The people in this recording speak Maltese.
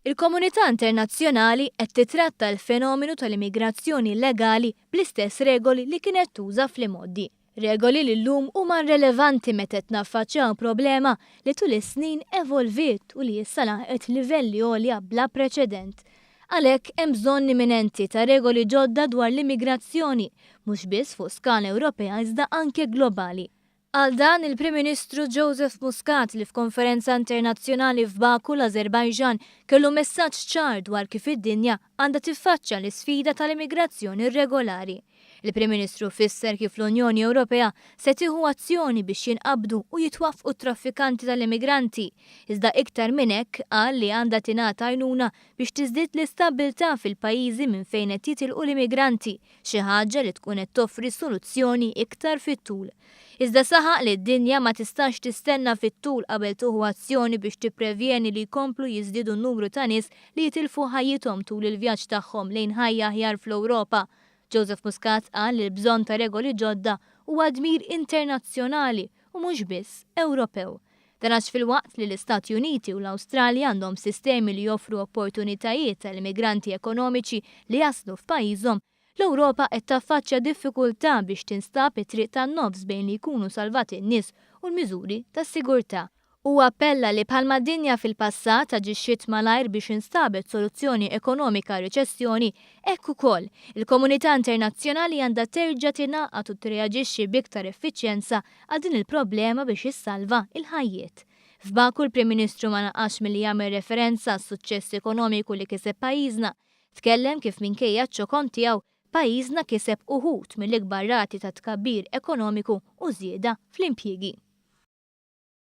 Il-komunità internazzjonali qed titratta l-fenomenu tal-immigrazzjoni illegali bl-istess regoli li kienet tuża fl-imgħoddi. Regoli li llum huma irrelevanti meta qed naffaċċjaw problema li tul is-snin evolviet u li issa laħqet livelli għolja bla preċedent. Għalhekk hemm bżonn imminenti ta' regoli ġodda dwar l-immigrazzjoni, mhux biss fuq skala Ewropea iżda anke globali. Qal dan il-Prim Ministru Joseph Muscat li f'konferenza internazzjonali f'Baku l-Ażerbajġan kellu messaġġ ċar dwar kif id-dinja għandha tiffaċċja l-isfida tal-immigrazzjoni irregolari. Il-Prim Ministru fisser kif l-Unjoni Ewropea se tieħu azzjoni biex jinqabdu u jitwaffqu t-traffikanti tal-immigranti, iżda iktar minn hekk qal li għandha tingħata għajnuna biex tiżdied l-istabbiltà fil-pajjiżi minn fejn qed jitilqu l-immigranti, xi ħaġa li tkun qed toffri soluzzjoni iktar fit-tul. Iżda saħaq li d-dinja ma tistax tistenna fit-tul qabel tieħu azzjoni biex tipprevjeni li jkomplu jiżdiedu n-numru ta' nies li jitilfu ħajjithom tul il-vjaġġ tagħhom lejn ħajja aħjar fl-Ewropa. Joseph Muscat qal li l-bżonn ta' regoli ġodda huwa dmir internazzjonali u mhux biss Ewropew. Dan għax filwaqt li l-Istati Uniti u l-Awstralja għandhom sistemi li joffru opportunitajiet għall-immigranti ekonomiċi li jaslu f'pajjiżhom, l-Ewropa qed taffaċċja diffikultà biex tinstab it-triq tan-nofs bejn li jkunu salvati n-nies u l-miżuri ta' sigurtà. Huwa appella li bħalma d-dinja fil-passat aġixxiet malajr biex instabet soluzzjoni ekonomika għar-riċessjoni, hekk ukoll, il-komunità internazzjonali għandha terġa' tingħaqad u tirreaġixxi b'iktar effiċjenza għal din il-problema biex issalva l-ħajjiet. F'Baku l-Prim Ministru ma naqasx milli jagħmel referenza għas-suċċess ekonomiku li kiseb pajjiżna. Tkellem kif minkejja ċ-ċokon tiegħu, pajjiżna kiseb uħud mill-ikbar rati ta' tkabbir ekonomiku u żieda fl-impjiegi.